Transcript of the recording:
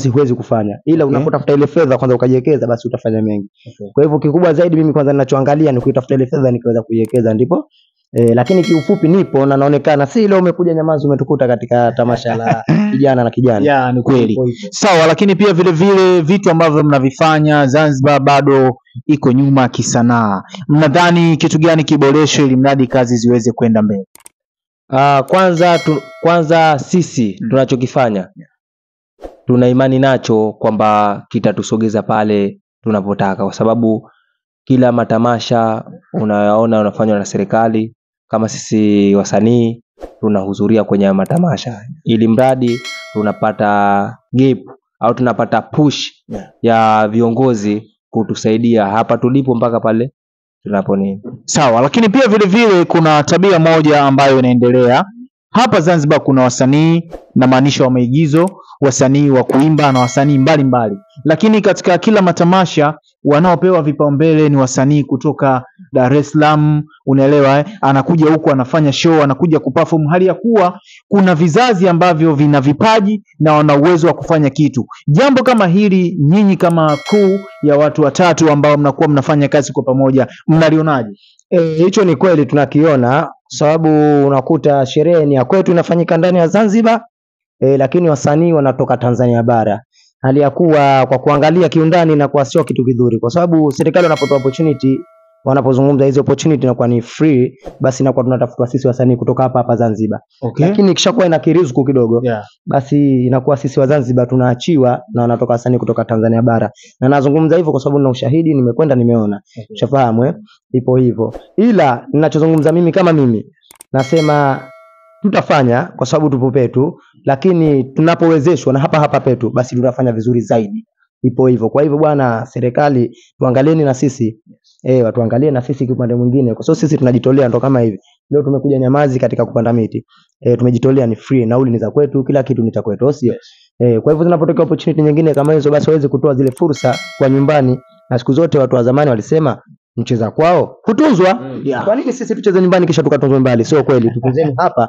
basi huwezi kufanya, ila unapotafuta ile fedha kwanza ukajiwekeza, basi utafanya mengi. Kwa hivyo kikubwa zaidi mimi kwanza ninachoangalia ni kuitafuta ile fedha nikiweza kuiwekeza ndipo. Lakini kiufupi nipo na naonekana, si leo umekuja Nyamazi umetukuta katika tamasha la kijana na kijana. Ya, ni kweli. Sawa, lakini pia vile vile vitu ambavyo mnavifanya Zanzibar bado iko nyuma kisanaa. Mnadhani kitu gani kiboreshwe ili mradi kazi ziweze kwenda mbele? Kwanza sisi tunachokifanya tuna imani nacho kwamba kitatusogeza pale tunapotaka, kwa sababu kila matamasha unayaona unafanywa na serikali. Kama sisi wasanii tunahudhuria kwenye matamasha ili mradi tunapata gap au tunapata push ya viongozi kutusaidia hapa tulipo mpaka pale tunapo nini. Sawa, lakini pia vile vile kuna tabia moja ambayo inaendelea hapa Zanzibar. Kuna wasanii na maanisha wa maigizo, wasanii wa kuimba na wasanii mbalimbali, lakini katika kila matamasha wanaopewa vipaumbele ni wasanii kutoka Dar es Salaam, unaelewa eh? Anakuja huku anafanya show, anakuja kuperform, hali ya kuwa kuna vizazi ambavyo vina vipaji na wana uwezo wa kufanya kitu. Jambo kama hili nyinyi kama crew ya watu watatu ambao mnakuwa mnafanya kazi kwa pamoja, mnalionaje? Hicho ni kweli tunakiona, sababu unakuta sherehe ni ya kwetu inafanyika ndani ya Zanzibar, lakini wasanii wanatoka Tanzania bara. Hali ya kuwa kwa kuangalia kiundani inakuwa sio kitu kizuri, kwa sababu serikali wanapotoa opportunity, wanapozungumza hizo opportunity inakuwa ni free, basi inakuwa tunatafuta sisi wasanii kutoka hapa hapa Zanzibar. Lakini ikishakuwa ina kiriziki kidogo, basi inakuwa sisi wa Zanzibar tunaachiwa na wanatoka wasanii kutoka Tanzania bara. Na nazungumza hivyo kwa sababu nina ushahidi, nimekwenda nimeona. Ushafahamu eh? Ipo hivyo. Ila ninachozungumza mimi kama mimi nasema tutafanya kwa sababu tupo petu, lakini tunapowezeshwa na hapa hapa petu basi tutafanya vizuri zaidi. Ipo hivyo. Kwa hivyo bwana, serikali tuangalieni na sisi. Watuangalie na sisi kwa upande mwingine, kwa sababu sisi tunajitolea ndo kama hivi. Leo tumekuja Nyamazi katika kupanda miti. Tumejitolea, ni free, nauli ni za kwetu, kila kitu ni cha kwetu, sio? Kwa hivyo zinapotokea opportunity nyingine kama hizo, basi waweze kutoa zile fursa kwa nyumbani. Na siku zote watu wa zamani walisema mcheza kwao hutunzwa. Kwa nini sisi tucheze nyumbani kisha tukatunzwe mbali? Sio kweli. Tutunzeni hapa.